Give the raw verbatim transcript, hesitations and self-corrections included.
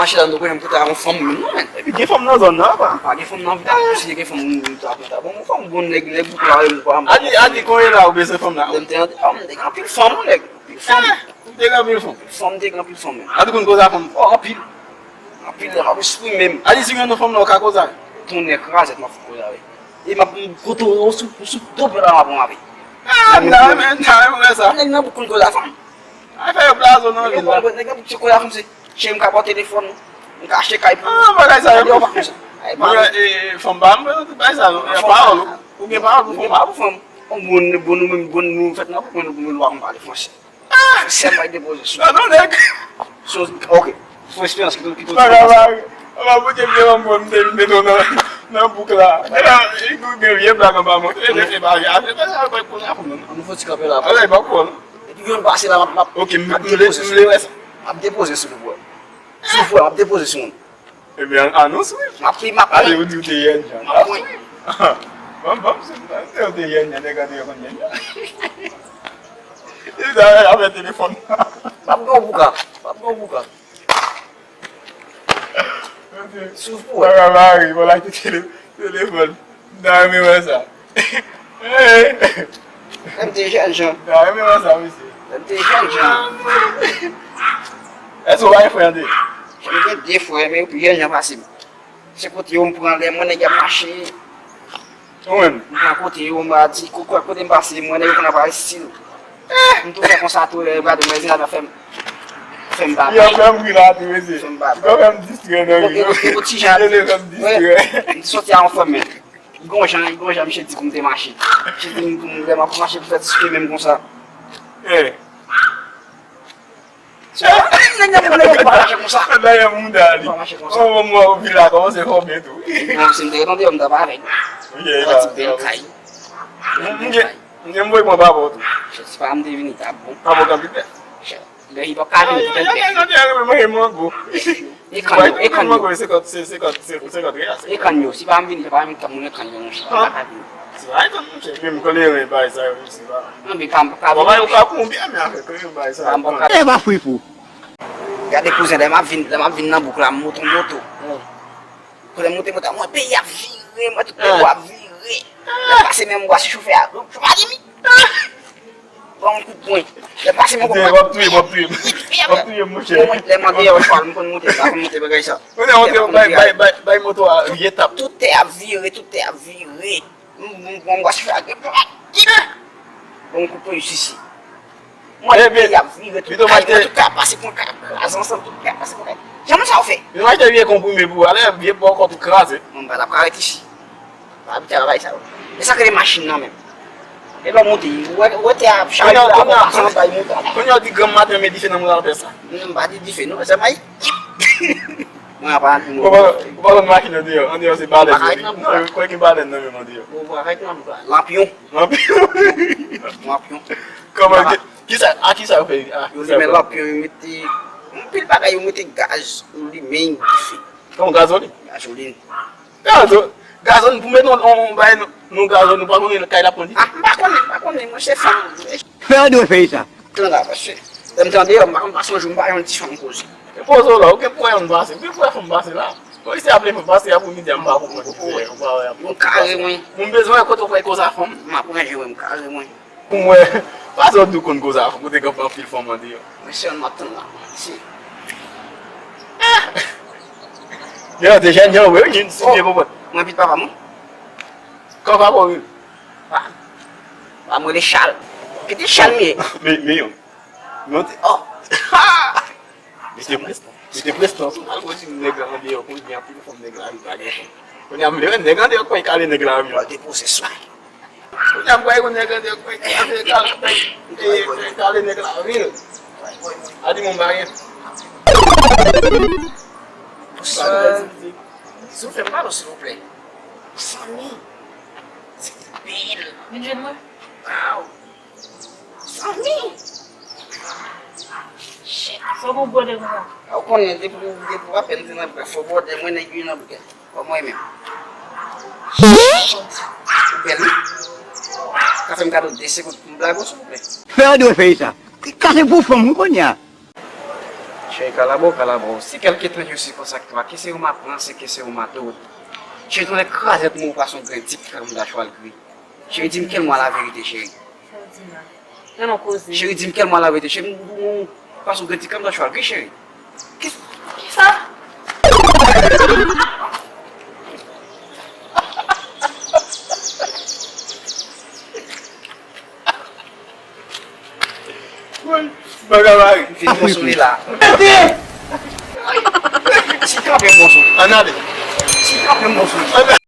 Mache la, nou pa janm kote a yon fanm menm non, men. Epi gen fanm nan zòn nan, apa? Pa gen fanm nan, vit ap konsidere gen fanm, vit ap, vit ap. Bon, fanm bon, nèg, nèg bouk la, yo, m pa, m pa Adi, Adi, konye la ou bezwen fanm nan? Lè m te antre, oh, nèg, anpil fanm, wi, nèg. Anpil fanm. Ah, ou te gen anpil fanm? Fanm, te gen anpil fanm, men. Adi konn koze a fanm? Oh, anpil. Anpil, lè m ap eksprime m. Adi, si gen yon fanm nan, ou ka koze a? Tonnè krazèt, m ap fout koze avè. E m ap kote w sou, sou do pye la, m ap pran avè. Ah, m ta renmen, m ta renmen wè sa. Nèg nan bouk konn koze a fanm. Ay fè yo blaze w nan vil la. Nèg nan bouk se koze a fanm, se cheri m ka ba w telefòn, m ka achte kay pou ou. Ah, bagay sa yo. Yo pa konsa. Ay, pa konsa. E, fanm pa m, bagay sa yo. E pawòl ou. Ou gen pawòl pou fanm. Ou gen pawòl pou fanm. Bon, bon, nou menm, bon, nou fèt nan bouk, men nou, nou lwa konn pale franse. Sèl bay depoze sou. Ah, non, nèg. Sou, ok. Sou eksperyans ki tou, ki tou. Bagay, bagay. Ala, Bondye byen ban mwen, m te vin mete w nan, nan bouk la. E la, e tou gen vye blag anba mwen. E, e, e, bagay, e, bagay, bagay, koze a fanm nan. Nou fò ti kanpe la. Ala, e pa pwòl. Epi yon pase la, m ap, m ap, ok, m, m vle, m vle wè sa. M ap depoze sou vou. Sou vou, m ap depoze sou moun. Ebyen, anons wi. M ap, m ap. Ale, ou di ou te yènjan. M ap, wi. Bon, bon, se, se ou te yènjan, nèg antre yo konn yènjan. E sa, avè telefòn. M ap gen yon bouka. M ap gen yon bouka. Souf pou wè. Sa ka mare, bon, la ki tele-, telefòn. M ta renmen wè sa. Lè m te jènjan. M ta renmen wè sa, mesye. Lè m te jènjan. Èske w pa gen frè an de? M gen de frè, men yo pi jènjan pase m. Se kote yo m pran lè mwen nèg y ap mache. Ou menm? M pran kote yo, m a di, ko-, ko-, kote m pase, mwen nèg yo konn ap estil. M tou fè konsa tou, lè mademoiselle la fè m, fè m bagay. Yo fè m ri la tou, mesye. Fè m bagay. Yo fè m distrè nan ri. Yo, yo, yo, ti jan. Yo fè m distrè. M soti a yon fè men. Li gon jan, li gon jan, misye di pou m te mache. Misye di m pou m, lè m ap mache pou fè ti chemen m konsa. Eh. Nèg nan, nèg nan pa mache konsa. Dayè mouda li. Pa mache konsa. Bon, bon, mwen, ou vin la, kòmanse fòme tou. Bon, si m te tande, m t ap avè l. Ok, la. Ti bèl kay. M, m gen, m gen m voye pran pa pou tou. Se pa m te vini, ta bon. Pa pou kanpe pè. Lè hip hop ka vini pou kanpe pè. Nèg nan te renmen manje mango. E kann yo, e kann yo. Mango, se senkant, se senkant, se senkant real. E kann yo, si pa m vini, se pa menm tan moun e kann yo, monchè. Pa ka vini. Se pa etan, monchè. Menm kleren, bay sa yo, se pa. Non, men pa m pa ka vini. Ou ka konbyen, men afè kleren, bay sa yo. Pa m pa ka. E pa fripou. Gade kouzen, lè m ap vin, lè m ap vin nan bouk la, m monte yon moto. Kote m monte moto a, m wè peyi ap vire, m wè tout peyi ap vire. Lè m pase menm bwa sou chofè a, chofè a di m, ban m kout pwen. Lè m pase menm bwa. W ap touye m, w ap touye m. W ap touye m, monchè. Lè m andeyò chwa, m konn monte, m pa konn monte bagay sa. Kounye a, monte, bay, bay, bay, bay moto a etap. Tout tè ap vire, tout tè ap vire. M, m, m, m, bon, m wè chofè a gen plak. Bon, m koupe jis isi. Mwen, peyi ap vire, tout kay, mwen, tout kay ap pase, pran kay ap kraze ansanm, tout kay ap pase, pran kay. Jan moun sa yo fè? Yo achte vye konprime pou ale, vye bò kò tout kraze. Mwen, m pa t ap ka ret isi. Pa abitye a bagay sa yo. E sa k rele machin nan menm. E lè w monte, ou wè, ou wè tè a ap chaje la, ou pase anba, e monte. Kounye a w di granm maten, men dife nan mwen al fè sa. M pa di dife, non, se may. Mwen apa antre nan. Ou pa, ou pa konn machin andeyò, andeyò se balèn yo ye. Ou pa ka ret nan bouk la. Kwè gen balèn nan menm andeyò. Ou pa ka ret nan bouk la. Lanpyon. Lanpyon. Lanpyon. Kòman, ki, kisa, a kisa yo fè, a kisa yo fè? Yo limen lanpyon, yo mete anpil bagay, yo mete gaz, yo limen dife. Kòman, gazolin? Gazolin. Gazo-, gazolin, pou mete yon, yon bagay nan, nan gazolin, ou pa konnen kay la pran dife? Ah, m pa konnen, m pa konnen, mwen se fanm. Frè w dwe fè sa. Tande la, paske lè m tande yo, m pa konn pase yon jou m pa jwenn ti fanm koze. E poze w la, ou gen pou wè yon pase, ou gen pou wè fanm pase la. Polisye ap leve pase apre midi a, m pa konprann ki fè, ou pa wè. Yon kare mwen. M bezwen wè kote w fè koze a fanm. M ap ranje, wi, m kare mwen. Pou mwen, pase w di w konn koze a fanm, kote gen anpil fanm andeyò. Mwen se yon m ap tann la. Si. Yo, te jèn jan, wi, wi, si byen konprann. Mwen pit papa mwen. Kòman papa w rele? Pa, pa m rele Chal. Pitit Chal m ye. Men, men yo. Men te, oh. Mete prestan. Mete prestan. Sou mal kote nèg la andeyò, pou gen anpil fanm nèg la, li pa gen fanm. Kounye a m vle wè nèg andeyò, kòman l kale nèg la, wi. Pral depoze sou. Kounye a m kwè gon nèg andeyò, kòman l kale, kale, kale nèg la, wi. A di moun pa gen. Bonswa. Si w fè m pale, silvouplè. Samy. Se te bèl. Vin jwenn mwen. Waw. Samy. Shit. Fò gon bwòdè konsa. A, ou konnen, depi, depi w apèn te nan bwè, fò bwòdè, mwen nèg yo nan bwè. Kòman w ye menm? Ou bèl, wi. Ka fè m kado de segonn pou m blague w, silvouplè? Frè w dwe fè sa. Kase pou fanm, wi, kounye a. E kalabò, kalabò. Si kèlke tan je suis consacré à toi, que c'est un matin, c'est que c'est un matin. Cheri, ton lè krazèt mwen ou pa son grenn ti kanm da chwal gri. Cheri, di m kèl mwa la verite, cheri. Sa w di la? Nan non koze. Cheri, di m kèl mwa la verite, cheri. M, m, m, pa son grenn ti kanm da chwal gri, cheri. Ki, ki sa? Bagay mari. Vin konsoule la. Si kanpe m konsoule. Ann ale. Si kanpe m konsoule.